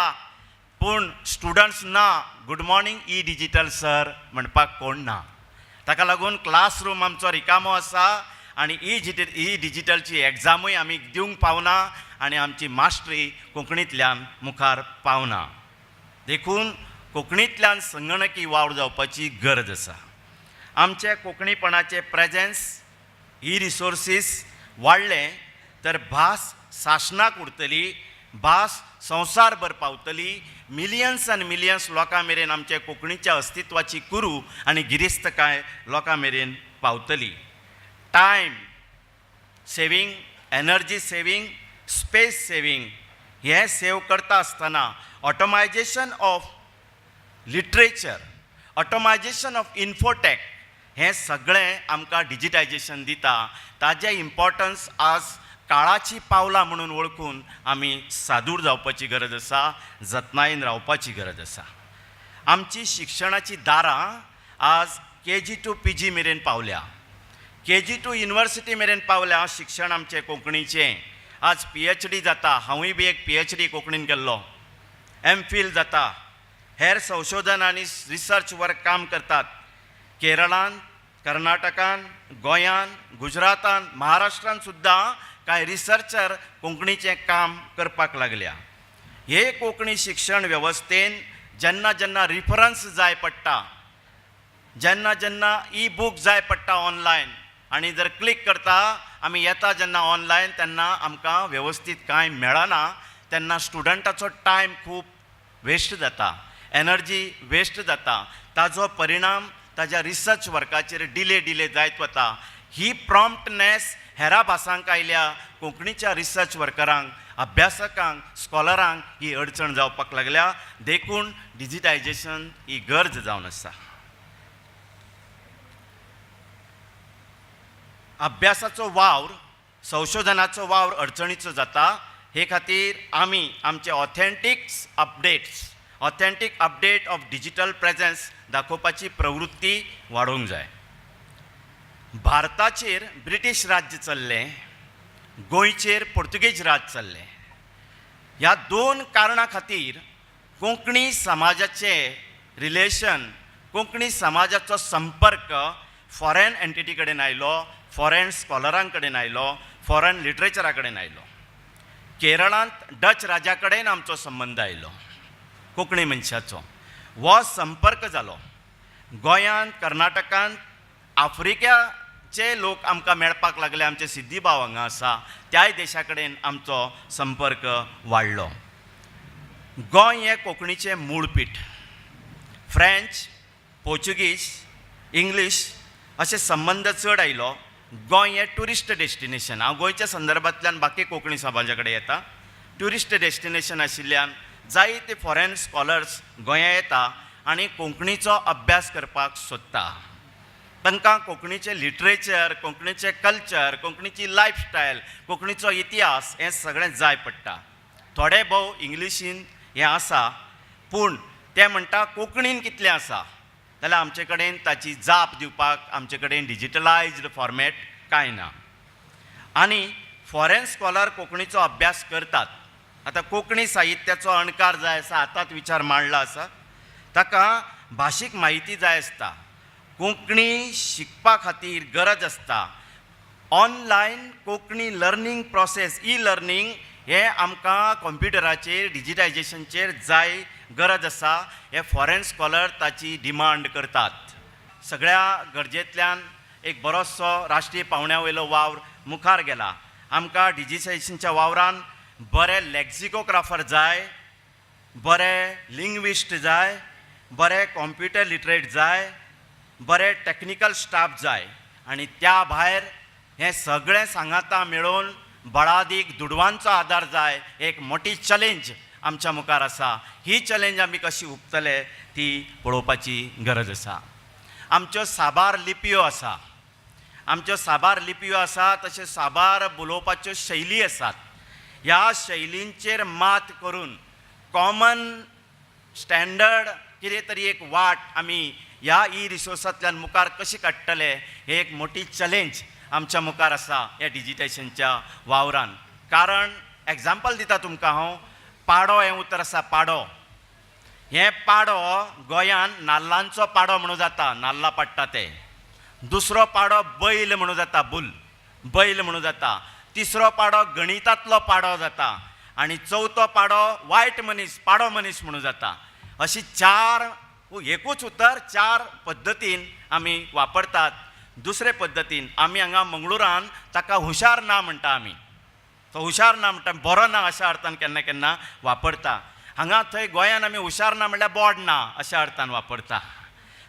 पूण स्टुडंट्स ना. "Good morning e digital sir" म्हणपाक कोण ना. ताका लागून क्लासरूम आमचो रिकामो आसा आनी ई डिजिटलची एग्जामूय आमी दिवंक पावना आनी आमची मास्टरी कोंकणींतल्यान मुखार पावना. देखून कोंकणींतल्यान संगणकी वावर जावपाची गरज आसा. आमचे कोंकणीपणाचे प्रेजेन्स ई रिसोर्सीस वाडले तर भास सासणाक उरतली, भास संवसारभर पावतली. मिलियन्स आनी मिलियन्स लोकां मेरेन आमच्या कोंकणीच्या अस्तित्वाची कुरू आनी गिरेस्तकाय लोकां मेरेन पावतली. Time saving, energy saving, space saving हें सेव करता आसतना automization of literature, automization of infotech हें सगळें आमकां डिजिटायजेशन दिता. ताजें इम्पॉर्टन्स आज काळाची पावलां म्हणून वळखून आमी सादूर जावपाची गरज आसा, जतनायेन रावपाची गरज आसा. आमची शिक्षणाची दारां आज केजी टू पीजी मेरेन पावल्या, केजी टू युनिवर्सिटी मेरेन पावल्या शिक्षण आमचें कोंकणीचें. आज पीएचडी जाता. हांवूय बी एक पीएचडी कोंकणीन केल्लो. एम फील जाता, हेर संशोधन आनी रिसर्च वर्क काम करतात. केरळान, कर्नाटकान, गोंयान, गुजरातान, महाराष्ट्रान सुद्दां कांय रिसर्चर कोंकणीचें काम करपाक लागल्या. हे कोंकणी शिक्षण वेवस्थेन जेन्ना जेन्ना रिफरन्स जाय पडटा, जेन्ना जेन्ना ई बूक जाय पडटा, ऑनलायन आनी जर क्लिक करता आमी येता जेन्ना ऑनलायन, तेन्ना आमकां वेवस्थीत कांय मेळना. तेन्ना स्टुडंटाचो टायम खूब वेस्ट जाता, एनर्जी वेस्ट जाता. ताजो परिणाम ताज्या रिसर्च वर्काचेर डिले डिले जायत वता. ही प्रॉम्प्टनेस हेरा भासांक आयल्या, कोंकणीच्या रिसर्च वर्करांक, अभ्यासकांक, स्कॉलरांक ही अडचण जावपाक लागल्या. देखून डिजिटायजेशन ही गरज जावन आसा. अभ्यासाचो वावर, संशोधनाचो वावर अडचणीचो जाता. हे खातीर आमी आमचे authentics updates, authentic update of digital presence दाखोवपाची प्रवृत्ती वाडोवंक जाय. भारताचेर ब्रिटीश राज्य चल्लें, गोंयचेर पुर्तुगेज राज चल्लें. ह्या दोन कारणां खातीर कोंकणी समाजाचें रिलेशन, कोंकणी समाजाचो संपर्क फॉरेन एंटिटी कडेन आयलो, फॉरेन स्कॉलरां कडेन आयलो, फॉरेन लिटरेचरा कडेन आयलो. केरळांत डच राजा कडेन आमचो संबंद आयलो कोंकणी मनशाचो हो संपर्क जालो. गोंयांत, कर्नाटकांत आफ्रिकाचे लोक आमकां मेळपाक लागले. आमचे सिद्धी भाव हांगा आसा, त्याय देशा कडेन आमचो संपर्क वाडलो. गोंय हें कोंकणीचें मूळपीठ. फ्रेंच, पोर्चुगीज, इंग्लीश अशे संबंद चड आयलो. गोंय हें ट्युरिस्ट डेस्टिनेशन. हांव गोंयच्या संदर्भांतल्यान बाकी कोंकणी समाजा कडेन येता. ट्युरिस्ट डेस्टिनेशन आशिल्ल्यान जायते फॉरेन स्कॉलर्स गोंया येता आनी कोंकणीचो अभ्यास करपाक सोदता. तांकां कोंकणीचें लिटरेचर, कोंकणीचें कल्चर, कोंकणीची लायफस्टायल, कोंकणीचो इतिहास हें सगळें जाय पडटा. थोडे भोव इंग्लिशीन हें आसा, पूण ते म्हणटा कोंकणीन कितलें आसा जाल्यार आमचे कडेन ताची जाप दिवपाक आमचे कडेन डिजिटलायज्ड फॉर्मेट कांय ना. आनी फॉरेन स्कॉलर कोंकणीचो अभ्यास करतात. आतां कोंकणी साहित्याचो अणकार जाय आसा, आतांच विचार मांडला आसा. ताका भाशीक म्हायती जाय आसता. कोंकणी शिकपा खातीर गरज आसता. Online Konkani learning process, e learning हें आमकां कंप्युटराचेर, डिजिटायजेशनचेर जाय, गरज आसा. हे फॉरेन स्कॉलर ताची डिमांड करतात. सगळ्या गरजेंतल्यान एक बरोचसो राष्ट्रीय पावंड्या वयलो वावर मुखार गेला. आमकां डिजिटायजेशनच्या वावरान बरे लॅक्झिकोग्राफर जाय, बरे लिंग्विस्ट जाय, बरे कॉम्प्युटर लिटरेट जाय, बरे टॅक्निकल स्टाफ जाय आनी त्या भायर हें सगळें सांगाता मेळोवन बळादीक दुडवांचो आदार जाय. एक मोटी चॅलेंज आमच्या मुखार आसा. ही चॅलेंज आमी कशी हुपतले ती पळोवपाची गरज आसा. आमच्यो साबार लिपयो आसा, आमच्यो साबार लिपयो आसा, तशें साबार उलोवपाच्यो शैली आसात. ह्या शैलींचेर मात करून कॉमन स्टँडर्ड कितें तरी एक वाट आमी ह्या ई रिसोर्सांतल्यान मुखार कशी काडटले, हे एक मोठी चॅलेंज आमच्या मुखार आसा ह्या डिजिटायजेशनच्या वावरान. कारण एग्जाम्पल दिता तुमकां हांव. पाडो हें उतर आसा. पाडो हें, पाडो गोंयान नाल्लांचो पाडो म्हणून जाता, नाल्लां पाडटा ते. दुसरो पाडो बैल म्हणून जाता, बुल, बैल म्हणून जाता. तिसरो पाडो गणितांतलो पाडो जाता आनी चवथो पाडो वायट मनीस, पाडो मनीस म्हणून जाता. अशी चार, एकूच उतर चार पद्दतीन आमी वापरतात. दुसरे पद्दतीन आमी हांगा मंगळुरान ताका हुशार ना म्हणटा आमी. तो हुशार ना म्हणटा, बरो ना अशा अर्थान केन्ना केन्ना वापरता. हांगा थंय गोंयान आमी हुशार ना म्हणल्यार बोड ना अशा अर्थान वापरता.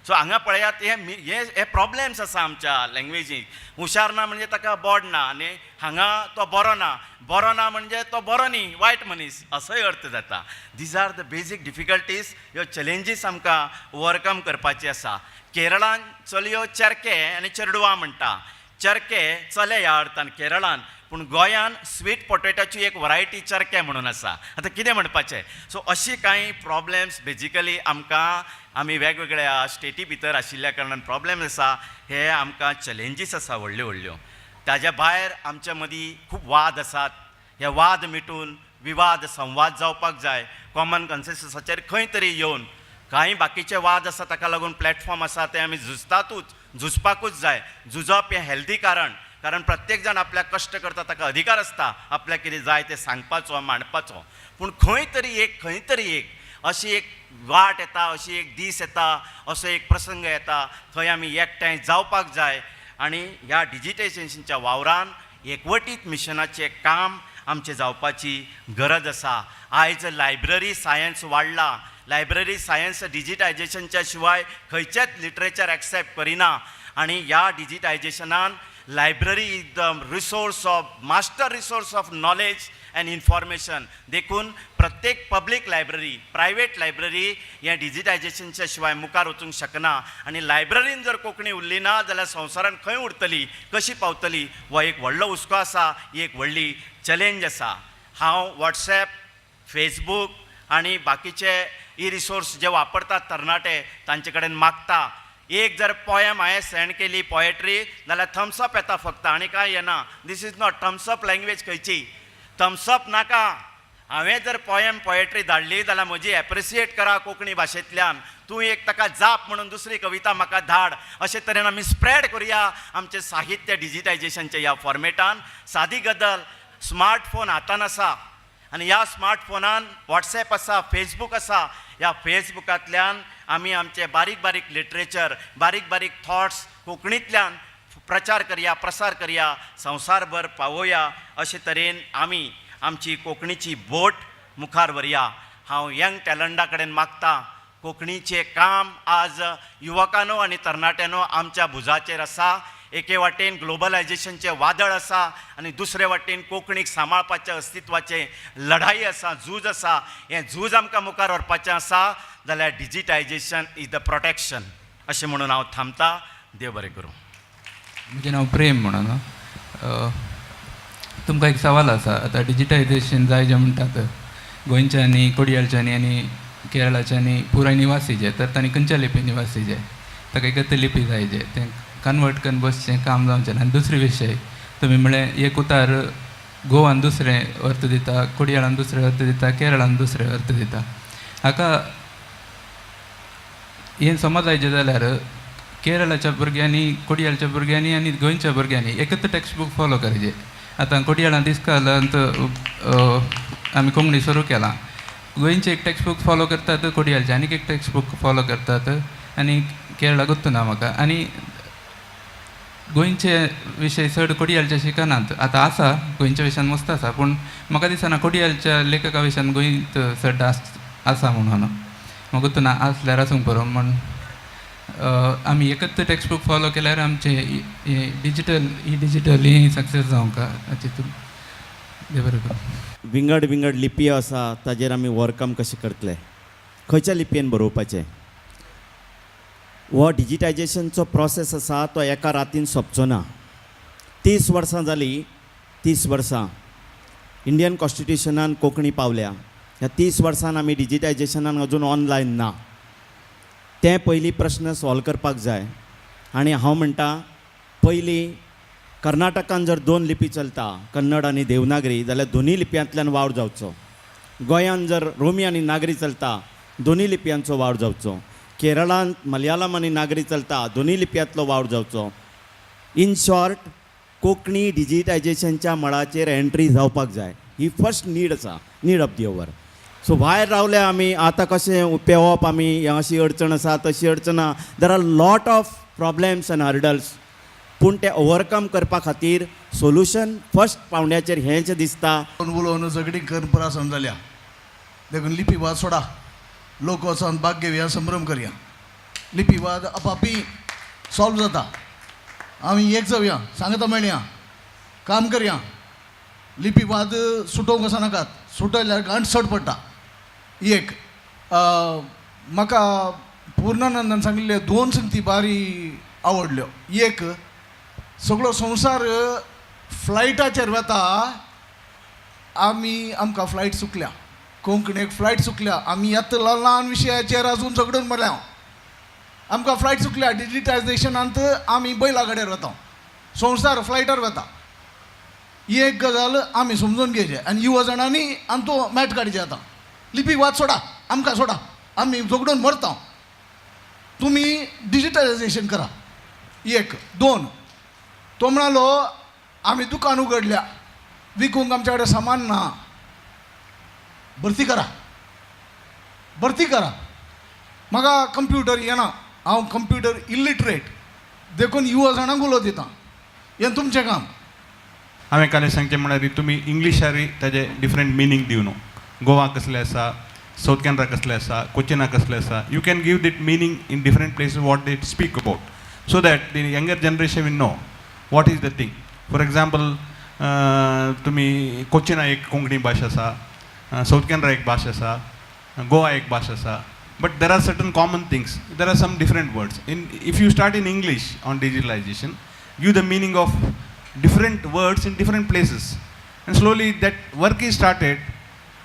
सो हांगा पळयात, हे हे हे प्रॉब्लेम्स आसा आमच्या लँग्वेजीक. हुशार ना म्हणजे ताका बोड ना आनी हांगा तो बरो ना, बरो ना म्हणजे तो बरो न्ही, वायट मनीस असोय अर्थ जाता. These are the basic difficulties. ह्यो चॅलेंजीस आमकां ओवरकम करपाची आसा. केरळान चलयो चेरके आनी चेडवां म्हणटा. चरके चले ह्या अर्थान केरळान, पूण गोंयान स्वीट पोटेटोची एक वरायटी चरके म्हणून आसा. आतां कितें म्हणपाचें? सो अशी कांय प्रॉब्लेम्स बेजिकली आमकां, आमी वेगवेगळ्या स्टेटी भितर आशिल्ल्या कारणान प्रॉब्लेम्स आसा. हे आमकां चॅलेंजीस आसा व्हडल्यो व्हडल्यो. ताज्या भायर आमच्या मदीं खूब वाद आसात. हे वाद मिटून विवाद संवाद जावपाक जाय. कॉमन कन्सेन्ससाचेर खंय तरी येवन कांय बाकीचे वाद आसा, ताका लागून प्लॅटफॉर्म आसा, ते आमी झुजतातूच, झुजपाकूच जाय. झुजप हें हेल्दी, कारण कारण प्रत्येक जाण आपल्याक कश्ट करता, ताका अधिकार आसता आपल्याक कितें जाय तें सांगपाचो, मांडपाचो. पूण खंय तरी एक, खंय तरी एक अशी एक वाट येता, अशी एक दीस येता, असो एक प्रसंग येता, थंय आमी एकठांय जावपाक जाय आनी ह्या डिजिटायजेशनच्या वावरान एकवटीत मिशनाचें काम आमचें जावपाची गरज आसा. आयज लायब्ररी सायन्स वाडला. लायब्ररी सायन्स डिजिटायजेशनच्या शिवाय खंयचेच लिटरेचर एक्सेप्ट करिना आनी ह्या डिजिटायजेशनान library is the resource of master resource of knowledge and information. देखून प्रत्येक पब्लीक लायब्ररी, प्रायवेट लायब्ररी हें डिजिटायजेशनच्या शिवाय मुखार वचूंक शकना. आनी लायब्ररीन जर कोंकणी उरली ना जाल्यार संवसारान खंय उरतली, कशी पावतली, हो एक व्हडलो हुस्को आसा. ही एक व्हडली चॅलेंज आसा. हांव वॉट्सॅप, फेसबूक आनी बाकीचे ई रिसोर्स जे वापरतात तरणाटे, तांचे कडेन मागता. एक जर पोयम हांवें सेंड केली, पोएट्री, जाल्यार थम्सअप येता फक्त आनी कांय येना. This is not thumbs up language. खंयची थम्सअप नाका. हांवें जर पोयम, पोएट्री धाडली जाल्यार म्हजी एप्रिसिएट करा कोंकणी भाशेंतल्यान. तूं एक ताका जाप म्हणून दुसरी कविता म्हाका धाड. अशे तरेन आमी स्प्रेड करुया आमचें साहित्य डिजिटायजेशनच्या ह्या फॉर्मेटान. सादी गजाल, स्मार्टफोन हातान आसा. आनी ह्या स्मार्टफोनान वॉट्सॅप आसा, फेसबूक आसा. ह्या फेसबुकांतल्यान आमी आमचे बारीक बारीक लिटरेचर, बारीक बारीक थॉट्स कोंकणींतल्यान प्रचार करया, प्रसार करया, संवसारभर पावोवया. अशे तरेन आमी आमची कोंकणीची बोट मुखार व्हरया. हांव यंग टॅलंटा कडेन मागता, कोंकणीचें काम आज युवकांनो आनी तरणाट्यांनो आमच्या भुजाचेर आसा. एके वाटेन ग्लोबलायजेशनचें वादळ आसा आनी दुसरे वाटेन कोंकणीक सांबाळपाचें अस्तित्वाचें लढाई आसा, झूज आसा. हें झूज आमकां मुखार व्हरपाचें आसा जाल्यार डिजिटायजेशन is the protection अशें म्हणून हांव थांबता. देव बरें करूं. म्हजें नांव प्रेम म्हणून. तुमकां एक सवाल आसा. आतां डिजिटायजेशन जाय जें म्हणटात गोंयच्यांनी, कोडयालच्यांनी आनी केरळाच्यांनी पुराय निवासी जे, तर तांणी खंयच्या लिपी निवासी जे ताका एकच लिपी जाय जे तें कन्वर्ट करून बसचें काम जावचें ना. आनी दुसरे विशय, तुमी म्हळें एक उतार गोवान दुसरें अर्थ दिता, कोडयाळान दुसरें अर्थ दिता, केरळान दुसरें अर्थ दिता. हाका हें समजायचें जाल्यार केरळाच्या भुरग्यांनी, कोडयालच्या भुरग्यांनी आनी गोंयच्या भुरग्यांनी एकच टॅक्स्ट बूक फॉलो करचें. आतां कोडयाळांत इस्कालांत आमी कोंकणी सुरू केलां. गोंयचे एक टॅक्स्ट बूक फॉलो करतात, कोडयालचे आनीक एक टॅक्स्ट बूक फॉलो करतात आनी केरळा गोत्तू ना म्हाका. आनी गोंयचे विशय चड कोडयालचे शिकनात. आतां आसा, गोंयच्या विशयान मस्त आसा, पूण म्हाका दिसना कोडयालच्या लेखका विशयान गोंयत चड आसा म्हणून. म्हाका गोत्तू ना, आसल्यार आसूंक पुरो. म्हण आमी एकच टॅक्स्ट बूक फॉलो केल्यार आमचें डिजिटल ही डिजिटल ही सक्सेस जावंक हाची तूं. देव बरें करूं. विंगड विंगड लिपयो आसा, ताजेर आमी वर्कआम कशें करतले, खंयच्या लिपयेन बरोवपाचें? हो डिजिटायजेशनचो प्रोसेस आसा तो एका रातीन सोंपचो ना. 30 वर्सां जालीं, 30 वर्सां इंडियन कॉन्स्टिट्युशनान कोंकणी पावल्या. ह्या 30 वर्सान आमी डिजिटायजेशनान अजून ऑनलायन ना. तें पयलीं प्रश्न सॉल्व करपाक जाय. आनी हांव म्हणटा, पयलीं कर्नाटकान जर दोन लिपी चलता, कन्नड आनी देवनागरी, जाल्यार दोनूय लिपयांतल्यान वावर जावचो. गोंयान जर रोमी आनी नागरी चलता, दोनूय लिपयांचो वावर जावचो. केरळांत मलयाळम आनी नागरी चलता, दोनूय लिपयांतलो वावर जावचो. इन शॉर्ट, कोंकणी डिजिटायजेशनच्या मळाचेर एंट्री जावपाक जाय. ही फर्स्ट नीड आसा, need of the hour. So भायर रावले आमी, आतां कशें पेंवप आमी, अशी अडचण आसा, तशी अडचण आसा. There are lot of problems and hurdles, पूण ते ओवरकम करपा खातीर सोल्युशन फर्स्ट पावंड्याचेर हें जें दिसता. उलोवन झगडीं करून पुरासण जाल्या. देखून लिपीवाद सोडा, लोक वचोन भाग घेवया, संभ्रम करया. लिपीवाद आपापी सॉल्व जाता. आमी एक जावया, सांगता मेळया, काम करया. लिपीवाद सुटोवंक वचनाकात, सुटयल्यार गांठ चड पडटा. एक म्हाका पूर्णानंदान सांगिल्ले दोन संगती बारी आवडल्यो. एक, सगळो संवसार फ्लायटाचेर वता, आमी आमकां फ्लायट चुकल्या, कोंकणीक फ्लायट चुकल्या. आमी येता ल्हान विशयाचेर अजून झगडून मरल्या. आमकां फ्लायट चुकल्या. डिजिटायजेशनांत आमी बैला गाडयेर वता, संवसार फ्लायटार वता. ही एक गजाल आमी समजून घेवचे आनी युवा जाणांनी आमचो मॅट काडचे. आतां लिपी वाद सोडा, आमकां सोडा, आमी झगडून मरता. तुमी डिजिटलायजेशन करा. एक दोन, तो म्हणालो आमी दुकान उगडल्या, विकूंक आमच्या कडेन सामान ना. भरती करा, भरती करा. म्हाका कंप्युटर येना, हांव कंप्युटर इलिटरेट, देखून युवा जाणांक उलो दिता. हें तुमचें काम. हांवें काल सांगचें म्हळ्यार तुमी इंग्लिशारूय ताजे डिफरंट मिनींग दिवन, गोवा कसलें आसा, सावथ कॅनरा कसलें आसा, कोचिना कसलें आसा, you can give that meaning in different places what they speak about, so that the younger generation will know what is the thing. For example, तुमी कोचिना एक कोंकणी भाश आसा, सावथ कॅनरा एक भाश आसा, गोवा एक भाश आसा, but there are certain common things, there are some different words. In if you start in English on digitalization, give the meaning of different words in different places, and slowly that work is started,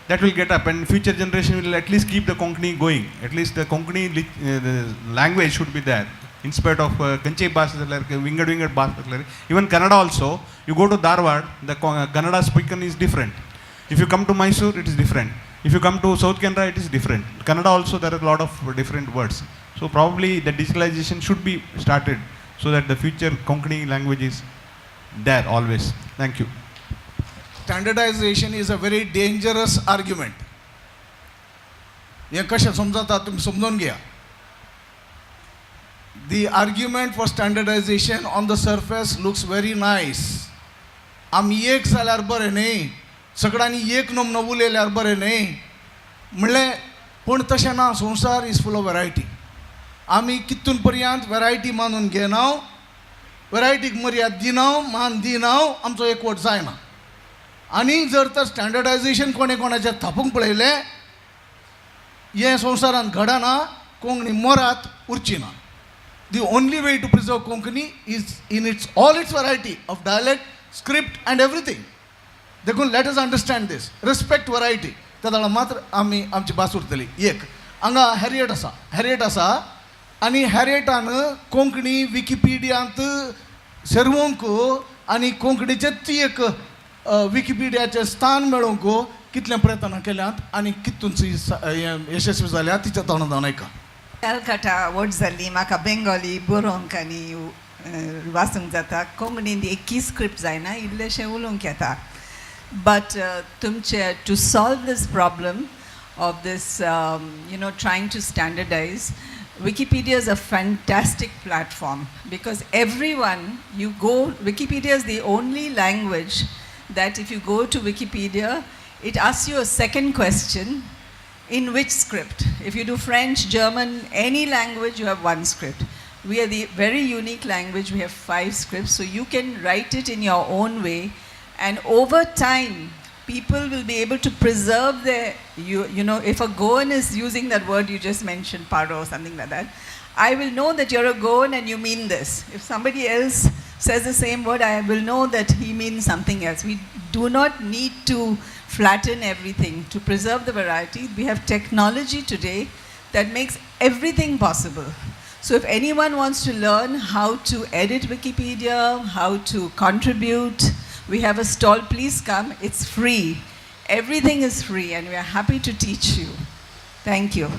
that will get up, and future generation will at least keep the Konkani going. At least the Konkani the language should be there in spite of खंयचीय भास जाल्यार, विंगड विंगड भास जाल्यार. Even Kannada also, you go to Dharwad, the Kannada spoken is different. If you come to Mysore, it is different. If you come to South Canara, it is different. Kannada also, there are a lot of different words. So probably the digitalization should be started so that the future Konkani language is there always. Thank you. Thank Standardization is a very dangerous argument. हें कशें समजता तुमी समजून घेया. The argument for standardization on the surface looks very nice. आमी एक जाल्यार बरें न्ही, सगळ्यांनी एक नमनो उलयल्यार बरें न्ही म्हणलें, पूण तशें ना. संवसार is full of variety. आमी कितून पर्यंत वेरायटी मानून घेना, वेरायटीक मर्याद दिना, मान दिना, आमचो एकवट जायना. आनी जर तर स्टँडर्डायजेशन कोणें कोणाचेर थापूंक पळयलें, हें संवसारांत घडना. कोंकणी मरात, उरची ना. The only way to preserve Konkani is in its all its variety of dialect, script and everything. देखून let us understand this, respect variety. त्या वेळार मात्र आमी आमची भास उरतली एक. हांगा हॅरियट आसा, हॅरियट आसा आनी हॅरियटान कोंकणी विकिपिडियांत सेरवंक आनी कोंकणीचें ती एक विकिपिडियाचें स्थान मेळोवंक कितलें प्रयत्न केल्यात आनी कितून यशस्वी जाल्या, तिच्या तोंडान आयका. कॅलकटा व्हड जाल्ली. म्हाका बेंगोली बरोवंक आनी वाचूंक जाता. कोंकणींत एकूय स्क्रिप्ट जायना, इल्लेशें उलोवंक येता. बट तुमचे to solve this problem of this trying to standardize, Wikipedia is a fantastic platform because everyone, you go, Wikipedia is the only language that if you go to Wikipedia, it asks you a second question: in which script? If you do French, German, any language, you have one script. We are the very unique language, we have five scripts, so you can write it in your own way. And over time, people will be able to preserve their, if a Goan is using that word you just mentioned, paro or something like that, I will know that you're a Goan and you mean this. If somebody else says the same word, I will know that he means something else. We do not need to flatten everything to preserve the variety. We have technology today that makes everything possible. So if anyone wants to learn how to edit Wikipedia, how to contribute, we have a stall. Please come. It's free. Everything is free, and we are happy to teach you. Thank you.